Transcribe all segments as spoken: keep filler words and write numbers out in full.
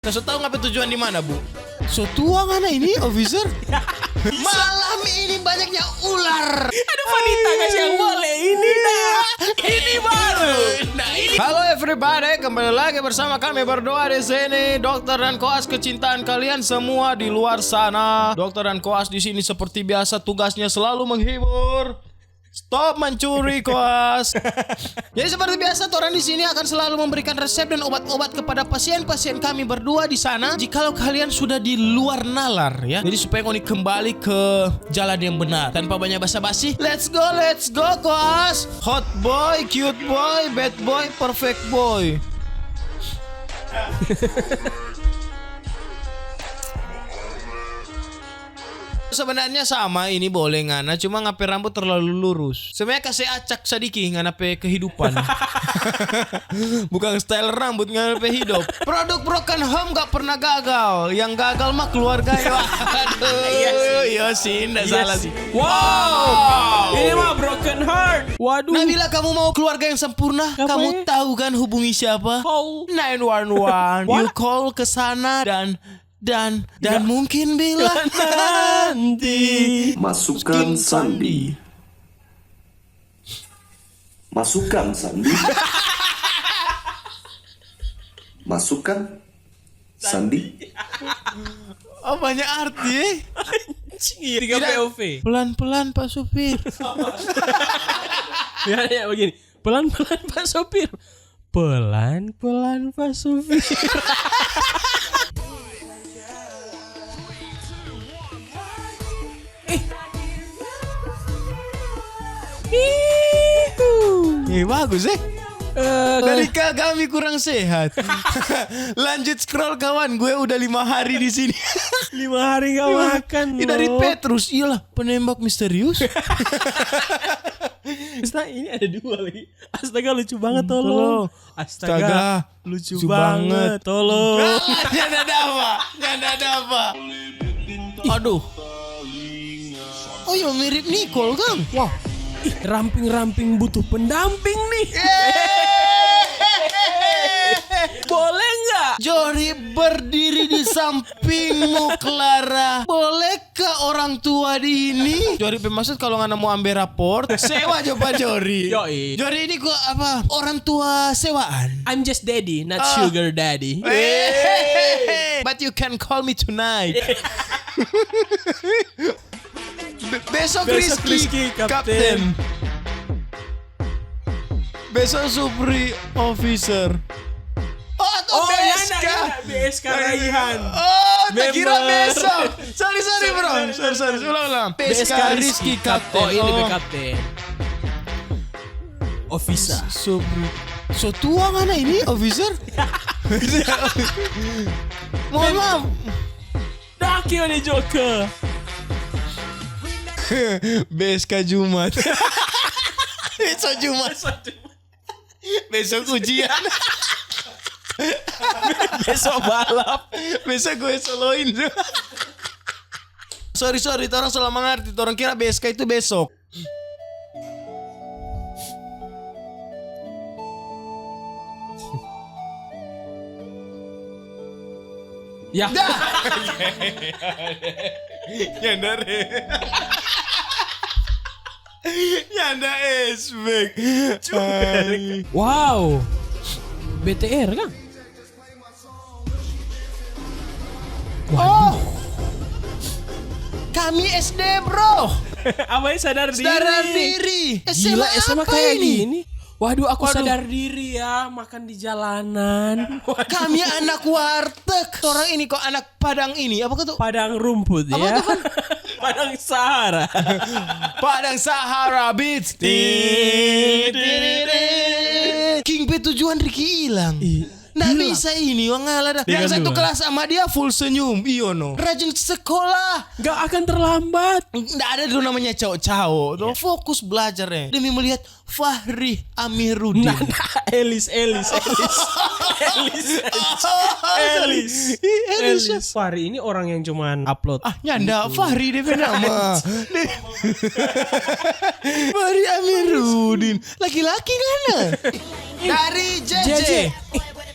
Nah, so tau ngana pe tujuan di mana, Bu? So tua ngana ini, officer? Malam ini banyaknya ular. Aduh, Vanita, kasih yang boleh. Ini dah. Ini baru. Nah, ini. Halo everybody, kembali lagi bersama kami berdua di sini, Dokter dan Koas kecintaan kalian semua di luar sana. Dokter dan Koas di sini seperti biasa tugasnya selalu menghibur. Stop mencuri, Koas. Jadi seperti biasa, torang di sini akan selalu memberikan resep dan obat-obat kepada pasien-pasien kami berdua di sana. Jikalau kalian sudah di luar nalar, ya. Jadi supaya ngoni kembali ke jalan yang benar. Tanpa banyak basa-basi, let's go, let's go, Koas. Hot boy, cute boy, bad boy, perfect boy. Sebenarnya sama ini boleh ngana, cuma ngana pe rambut terlalu lurus. Sebenarnya kase acak sadiki ngana pe kehidupan. Bukan style rambut, ngana pe hidup. Produk Broken Home gak pernah gagal. Yang gagal mah keluarga, yo. Aduh, iya sih, nda salah sih. Wow. Ini mah broken heart. Waduh. Nabila, kamu mau keluarga yang sempurna? Kamu tahu kan hubungi siapa? How? Nine one one. You call ke sana dan dan dan mungkin bila nanti. Masukan Sandi. Masukan Sandi. Masukan Sandi. Oh, banyak arti, eh. Anjing, iya, tiga P O V. Pelan-pelan, Pak Supir. Ya, ya, begini. Pelan-pelan, Pak Supir. Pelan-pelan, Pak Supir. Eh, bagus, eh. Dari kami kurang sehat. Lanjut scroll, kawan, gue udah lima hari di sini. Lima hari nggak makan. Dari Petrus, iyalah, penembak misterius. Ini ada dua lagi. Astaga, lucu banget, tolong. Astaga, lucu banget, tolong. Nyanda dapa, nyanda dapa. Aduh. Oh, yo, mirip Nicole, kan? Wah. Ih, ramping-ramping butuh pendamping nih. Boleh nggak? Jori berdiri di sampingmu, Clara. Boleh ke orang tua di ini. Jori pe maksud, kalau ngana mo ambe raport, sewa jo pa Jori. Yoi. Jori ini ko apa? Orang tua sewaan. I'm just daddy, not sugar daddy. But you can call me tonight. Besok Rizky kapten. Besok Supri officer. Oh, atau B S K. B S K Raihan. Oh, tak kira besok. Sorry, sorry, bro. Sorry, sorry. Ulang, ulang. B S K Rizky kapten. Oh, ini kapten. Officer. Supri. So tua ngana ini, officer? Mohon maaf. Daki, ini Joker. B S K Jumat. Besok Jumat. Besok ujian. Besok balap. Besok gue soloin. Sorry, sorry, torang salah mangarti. Torang kira B S K itu besok. Ya. Nyanda re. Nyanda expect. Wow. B T R kan? Oh. Kami S D, bro. Apa ya, sadar diri? Sadar diri. Gila, S M A apa kayak ini? Gini. Waduh, aku sadar diri ya, makan di jalanan. Kami anak warteg. Orang ini kok anak Padang ini, apa tuh? Padang rumput, ya. Apa tuh, Pan? Padang Sahara. Padang Sahara Beach. King pe tujuan Ricky hilang. Nggak bisa ini, wang ala dah. Yang satu kelas sama dia full senyum, iyo no. Rajin sekolah. Nggak akan terlambat. Nggak ada tuh namanya cao-cao tuh. Fokus belajar ya. Demi melihat Fahri Amiruddin. Nah, nah, Elis, Elis, Elis. Elis, Elis. Elis. Elis. Fahri ini orang yang cuman upload. Ah, nyanda, Fahri dia pe nama. Fahri Amiruddin. Laki-laki kan? Dari J J. J J.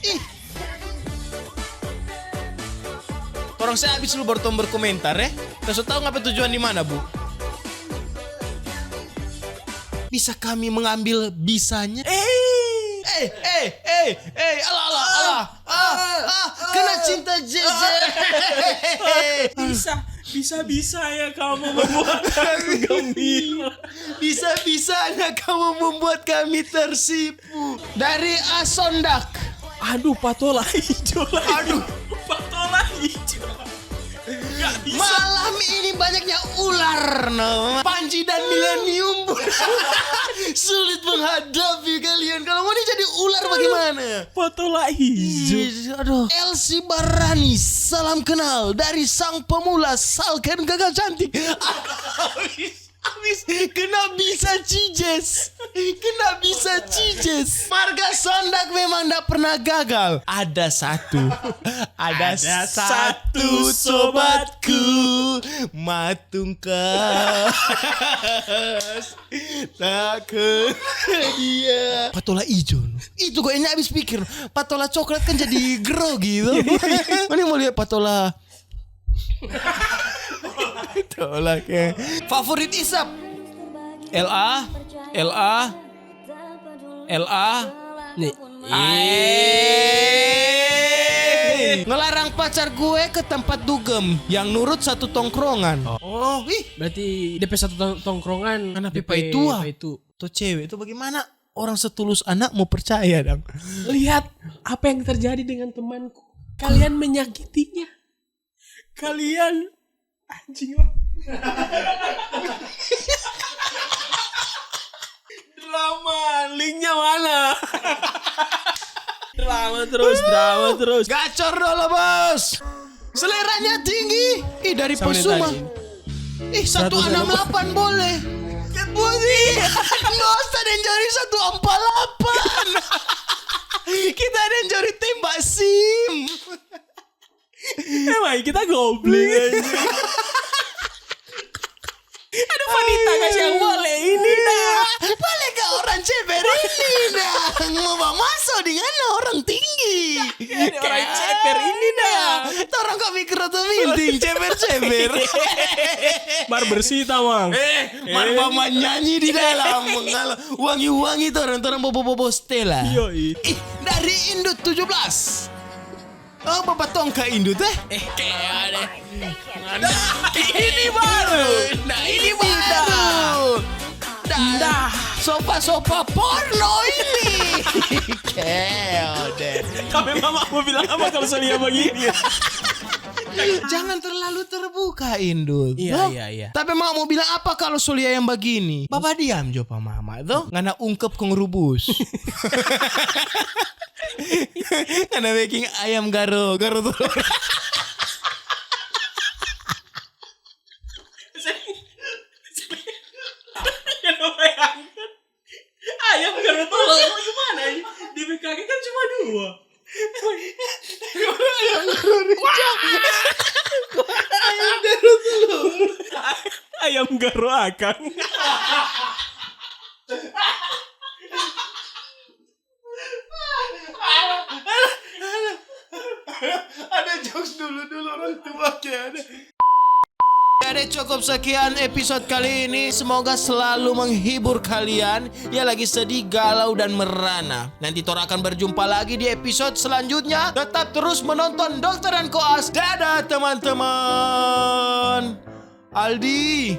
Ih. Orang saya habis lu baru tong berkomentar, eh. Kau so tahu ngapa tujuan di mana, Bu? Bisa kami mengambil bisanya? Eh, eh, eh, eh, eh, alah, alah, alah. Ah, ah, kena cinta J J. Bisa, bisa, bisa ya kamu membuat aku gembira. Bisa-bisanya kamu membuat kami tersipu. Dari Asondak. Aduh, patola ijo lagi. Aduh. Patola ijo. Nggak bisa. Malam ini banyaknya ular, no. Panji dan Milenium. Sulit menghadapi kalian. Kalau mau jadi ular, bagaimana? Patola ijo. Ih, aduh. Elsie Barani, salam kenal dari sang pemula Salken Gagal Cantik. Habis, habis, kena bisa cijes. Kena bisa cijes. Marga Sondak memang ndak pernah gagal. Ada satu. Ada Ada satu satu sobatku. Sobatku. Matungkas. Tak ke dia. Patola ijo, no. Itu kok ini habis pikir. Patola coklat kan jadi grogi, to. Mana mau lihat patola? Tolak ya. Favorit isap. L A, L A, L A. Nih. Ae. Ngelarang pacar gue ke tempat dugem yang nurut satu tongkrongan. Oh, ih. Berarti D P satu tong-, tongkrongan. Anak D P P I tua. P P I tua. Tuh cewek itu bagaimana? Orang setulus anak mau percaya dong. Lihat apa yang terjadi dengan temanku. Kalian menyakitinya. Kalian anjing lah. Drama, linknya mana? Drama terus, drama terus. Gacor dolo, Bos. Seleranya tinggi. Ih, dari Pesuma. Ih, satu enam delapan boleh. Budi, nggak usah deh jori satu empat delapan. Kita deh jori tembak sim. Emang kita goblin, anjing. Aduh, Vanita, kasih yang boleh ini dah. Boleh gak orang ceper ini dah? Mau bawa masuk dengan orang tinggi. Ada orang ceper ini dah. Torang kok mikro tuh minting, ceper-ceper. Mar bersih, tawang. Eh, mar bawa nyanyi di dalam. Wangi-wangi torang, torang bobo-bobo Stella. Yoi. Ih, dari Indut tujuh belas. Oh, Bapak Tongka Indut, eh? Eh, kayak ada. Ini baru. Nah, ini baru. Dah. Sofa-sofa porno ini. Kayak deh. Tapi mama mau bilang apa kalau Solia begini? Jangan terlalu terbuka, Indut. Iya, iya, iya. Tapi mama mau bilang apa kalau Solia yang begini? Bapak diam jo pa mama, toh? Ngana ungkep kong rubus. Ngana beking ayam garo, garo tolor. Ngana bayangkan ayam garo tolor gimana ini? Di B K G kan cuma dua. Ayam garo rica. Ayam garo tolor. Ayam garo akang. Ada jokes dulu-dulu orang tua kayak ada. Jadi cukup sekian episode kali ini. Semoga selalu menghibur kalian yang lagi sedih, galau, dan merana. Nanti torang akan berjumpa lagi di episode selanjutnya. Tetap terus menonton Dokter dan Koas. Dadah, teman-teman. Aldi.